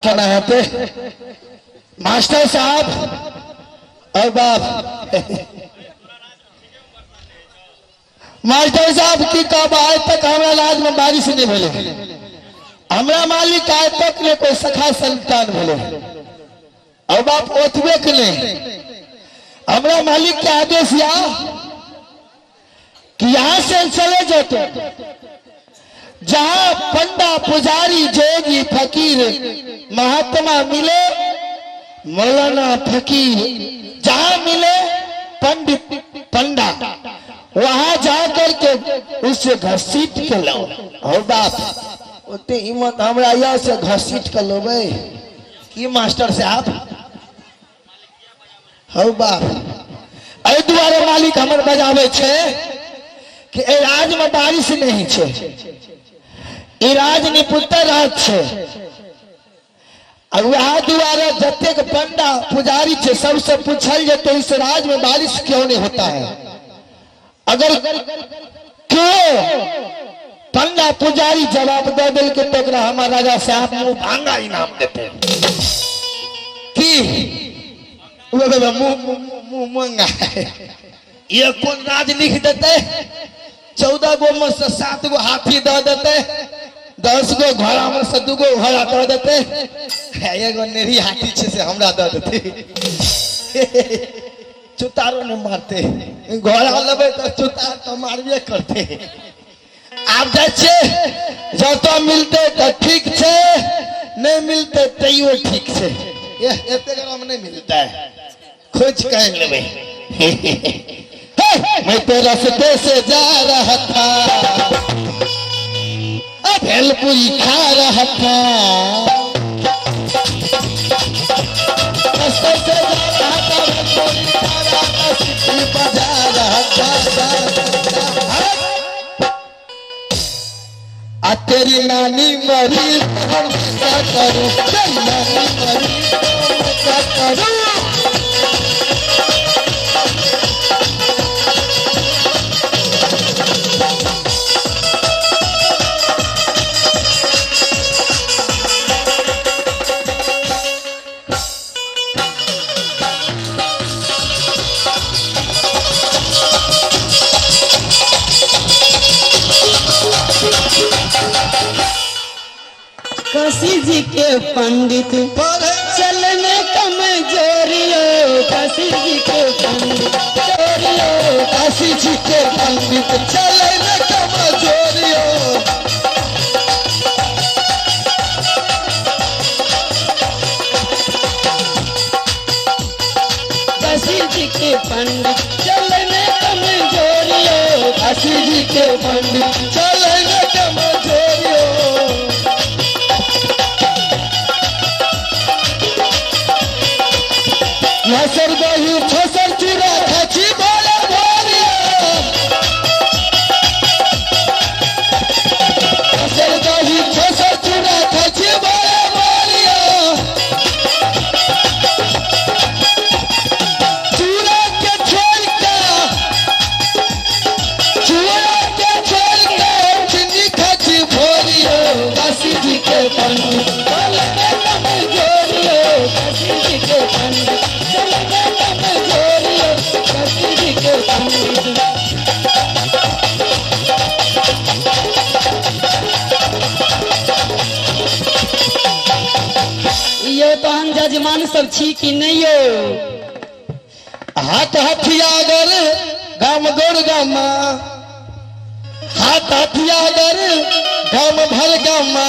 केना हेतै मास्टर साहब? और बाप मास्टर साहब की कहब, आइ तक हमरा राज में बारिश नहीं भेलै। हमरा मालिक आइ तक ने कोई सखा संतान भेलै। और बाप ओतबे के नहीं, हमरा मालिक के आदेश या कि यहां से चले जाते, जहां पंडा पुजारी जोगी फकीर महात्मा मिले, मौलाना फकीर जहां मिले, पंडित पंडा, वहां जा करके उसे घसीट के लो। हो बाप, ओते हिम्मत हमरा यह से घसीट के लोबे की मास्टर साहब? हौ बाप, एहि दुआरे मालिक हमर बजाबै छै कि एहि राजमे बारिश नहि होइ छै। ई राज निपुतर राज छै आ वएह दुआरे जतेक पंडा पुजारी छै सबसे पूछल जेतै, इस राज में बारिश क्यों नहीं होता है? अगर क्यों पंडा पुजारी जवाब दे देलकै तऽ ओकरा हमर राजा साहब मुंह भांगा इनाम देते। की मुंह मुंह मंगा ये कोन राज लिख देते? 14 गो में से 7 गो हाथी दऽ देते, 10 गो घोड़ा में से 2 गो घोड़ा दऽ देते, एगो नेरी हाथी छै से हमरा दऽ देते। चुतारो नहीं मारते। घोड़ा लेबै तऽ चुतार तऽ मारबे करते। आब जाइ छियै, जतऽ मिलतै तऽ ठीक छै, नहि मिलतै तैयो ठीक छै। एते ग्राम नहि मिलतै, खोज के आनि लेबै। हे, मैं तो रास्ते से जा रहा था, भेलपुरी खा रहा था। रास्ते से जा रहा था, भेलपुरी खा रहा था, सीटी बजा रहा था। आ तेरी नानी मरी तो हम क्या करूं? तेरी नानी मरी तो मैं क्या करूं? काशी जी के पंडित चलने कमजोरियो, काशी जी के पंडित चोरियो। काशी जी के पंडित चले न कमजोरियो। काशी जी के पंडित चलने कमजोरियो, काशी जी के पंडित चले न कमजोरियो। लसर दही फसर चूड़ा खाची बोले भोरियो। लसर दही फसर चूड़ा खाची बोले भोरियो। चूड़ा के छोड़ के, चूड़ा के छोड़ के चीनी खाची भोरियो। काशी जी के पंडित चलने कमजोरियो, काशी जी के पंडित चलने कमजोरियो, काशी जी के पंडित। यो तहन जजमान सब छी कि नहि यौ? हाथ हथियागर गाम गोर गामा, हाथ हथियागर गाम भर गामा,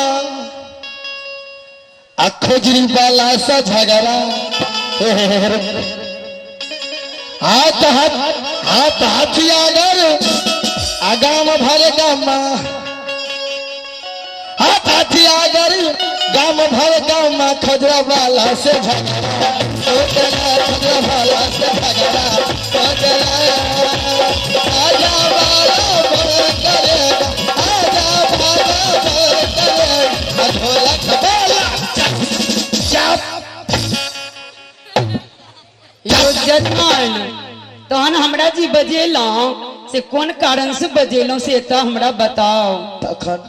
आ खोजरी वाला सा झगड़ा। हाथ हाथ हाथ हथियागर आ गाम भर गामा, हाथ हथियागर गाम भर गामा, खजरा वाला से झगड़ा ओ चला, खजरा वाला से झगड़ा ओ चला। आजा वाला बड़ करेगा, आजा वाला बड़ करेगा, ढोलक बोला चप चप। यो जजमान, तहन हमरा जी बजेलहुँ से कोन कारण से बजेलहुँ से तऽ हमरा बताउ। तखन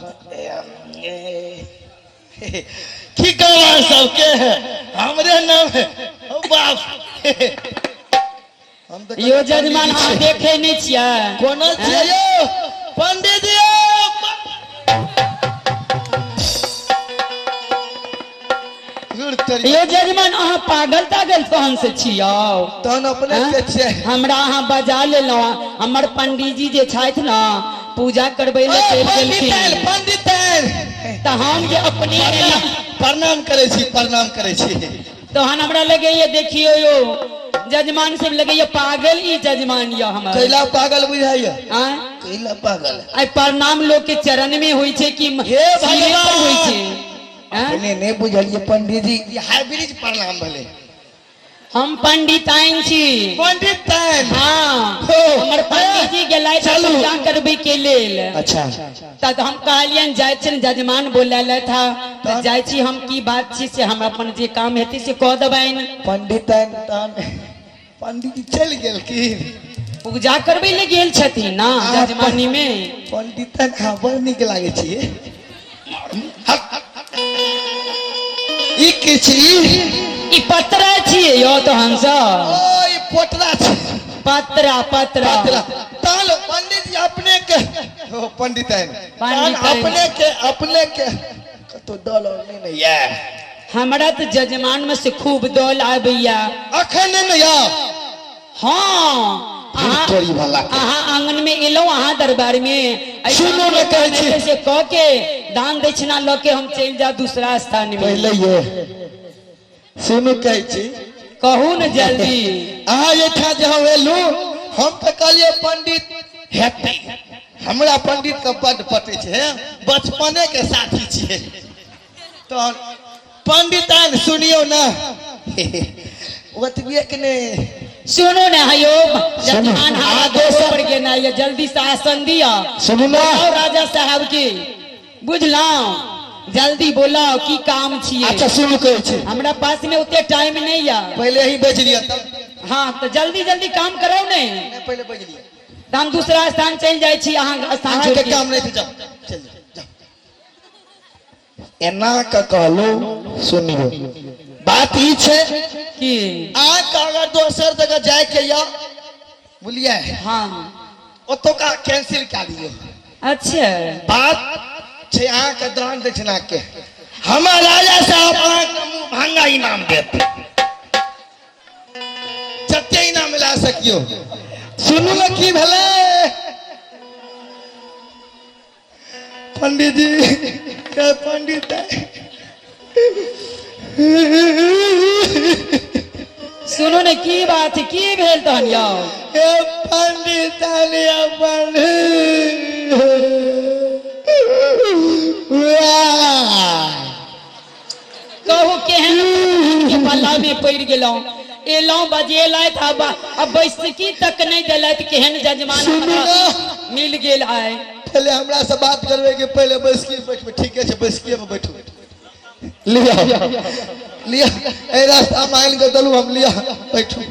की कहब सबके है हमरे नाम है ओ बाप। हम तऽ यो जजमान अहाँ देखे नहि छियै? कोना छियै यौ पंडित जी? यौ जजमान, अहाँ पागल तागल तहन से छियौ? तहन अपने हाँ? के छियै? हमरा अहाँ बजा लेलहुँ। हमर पंडीजी जे छथि ने, पूजा करबै लए चलि पंडित आयल, गेलखिन। पंडित आयल। तऽ हम जे अपने एलहुँ, प्रणाम करै छी, प्रणाम करै छी। तहन हमरा लगैया, देखियौ यौ जजमान सब, लगैया पागल ई जजमान यऽ हमर। कैला पागल बुझाइया? आँय? कैला पागल? आइ प्रणाम लोग के चरण में होइ छै कि हे सिरे पर होइ भगवान! छै? आँय? अपने नहि बुझलियै पंडित जी, ई हाइब्रिड प्रणाम भेलै। हम पंडिताइन छी। पंडित आयल। हाँ। हो। हमर पंडीजी गेलथि चलू। पूजा करबै के लेल। अच्छा। तऽ हम कहलियनि, जाइ छियनि, जजमान बोलेलथि हँ, तऽ जाइ छी हम। की बात छी से हम अपन जे काम हेतै से कऽ देबनि। पंडित आयल, तहन पंडित जी चलि गेलखिन? पूजा करबै लए गेल छथिन ने जजमानी में। पंडित आयल, अहाँ बड़ नीक लागै छियै। ई की छी? ई पतरा छियै यौ तहन सँ। ओ, ई पोटरा छै? पतरा, पतरा। पतरा। तहन पंडित जी अपने के, ओ पंडित आयल, तहन पंडित आयल। अपने के कतौ दल और नहि ने ये? हमरा तऽ जजमान में से खूब दल आबैया। अखन नहि ने यऽ? हाँ, अहाँ तोरी भला के। अहाँ आंगन में एलहुँ, अहाँ दरबार में एहि सुनू काम ने, कहै छी। हेतै से कह के दान दक्षिणा लऽ के हम चलि जाउ दूसरा स्थान में। पहिले ये सुनू, कहै छी। कहू ने जल्दी। अहाँ एहिठाम जे हम एलहुँ, हम तऽ कहलियै पंडित हेतै। हमरा पंडित के बड्ड पटै छै हे, बचपने के साथी छियै। तहन पंडित आयल, सुनियौ ने, ओतबिए के ने। सुनू ने हयो जजमान, अहाँ हमरा दोसर- पर गेना ये, जल्दी से आसन दिअ। सुनू ने। बताउ राजा साहब की, बुझलहुँ? जल्दी बोलाउ, की काम छियै? अच्छा सुनू, कहै छी। हमरा पास में ओते टाइम नहीं या। पहिले ही बेच लिअ तब। हाँ, तऽ जल्दी जल्दी काम कराउ ने। नहि, पहिले बेच लिअ। तऽ हम दूसरा स्थान चलि जाइ छी, अहाँ स्थान अहाँके छोड़ि के। काम नहि छै, जाउ, चलि जाउ, जाउ। एना के कहलू, सुनियो, बात ई छै की? अहाँके अगर दोसर जगह जायके यऽ, बुझलियै? हाँ। ओतुका कैंसिल कए दियौ। अच्छा। बात छै अहाँके दान दक्षिणा के, हमर राजा साहब अहाँके मुँह भांगा इनाम देत, जते इनाम मिला सकियो। सुनू ने, की भेलै पंडित जी के? पंडित, सुनू ने, की बात, की भेल तहन यौ? हे पंडित अपन कहू, केहन के पल्ला में पड़ि गेलहुँ? एलहुँ, बजेलथि, आब अब बैसकी तक नहि देलथि। केहन जजमान सुनू हमरा ने। मिल गेल आइ। पहले हमरा से बात करबे के पहले बैसकी बैठबै? ठीके छै, बैसकीए में बैठू। लिअ लिअ, एहि रास्ता में आनि के देलू हम, लिअ बैठू।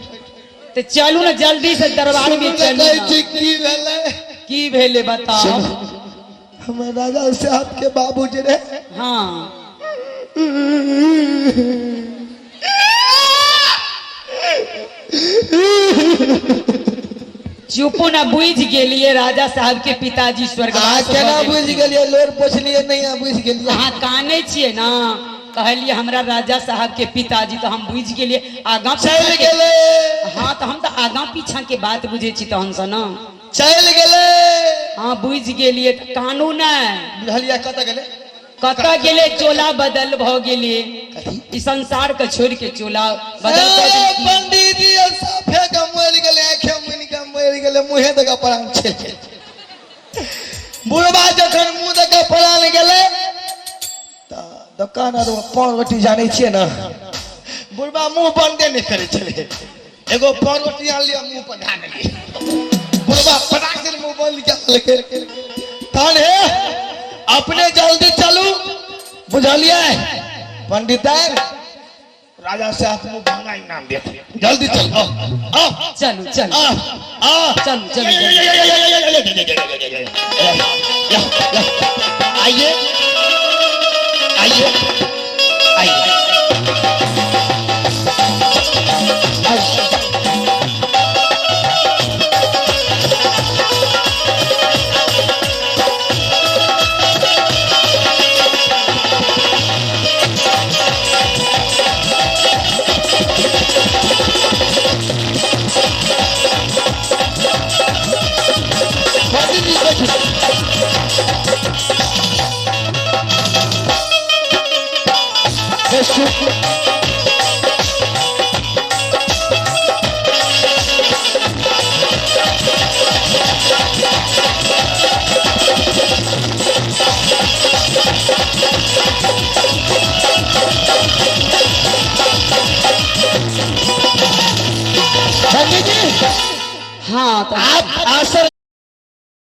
तऽ चलू ने जल्दी से दरबार में। सुनू ने, चलू कहै ने। छी की भेलै। की भेलै, बताउ। हमर राजा साहब के बाबूजी रहे। हाँ। चुपू ना, बुझि गेलियै, राजा साहब के पिताजी अहाँ स्वर्गवास केना भऽ बुझि गेलखिन। गेलियै? लोर पोछलियै नहि, अहाँ बुझि गेलियै? अहाँ कानै छियै ने, कहलियै हमरा राजा साहब के पिताजी, तऽ हम बुझि गेलियै आगाँ चलि पीछाँ के। गेलै। हाँ, तऽ हम तऽ आगाँ पीछाँ के बात बुझै छी तहन से ने। चलि गेलै। हाँ, बुझि गेलियै, तऽ कानू नहि। बुझलियै कतऽ गेलै? कतऽ गेलै? चोला बदल भऽ गेलै। कथी? ई संसार के छोड़ि के चोला बदल कऽ देलखिन। पंडित जी साफे के मरि गेलै, आंखे मुनि के मरि गेलै, मुँहे दऽ के प्राण चलि गेलै। बुढ़बा जखन मुँह दऽ के प्राण गेलै तऽ दोकान आर पान रोटी जानै छियै ने, बुढ़बा मुँह बंदे नहि करै छलै। एगो पान रोटी आनलियै, मुँह पर धए देलियै, बुढ़बा फटाक से मुँह बंद कए लेलकै। तहन हे अपने जल्दी चलू, बुझलियै? पंडिताइन, राजा साहब मुँह भांगा इनाम देत, जल्दी चलू, आओ आओ। चलू चलू। आ आ। चलू, चलू। आइए आइए सुख। पंडित जी, हाँ, तो आप आसन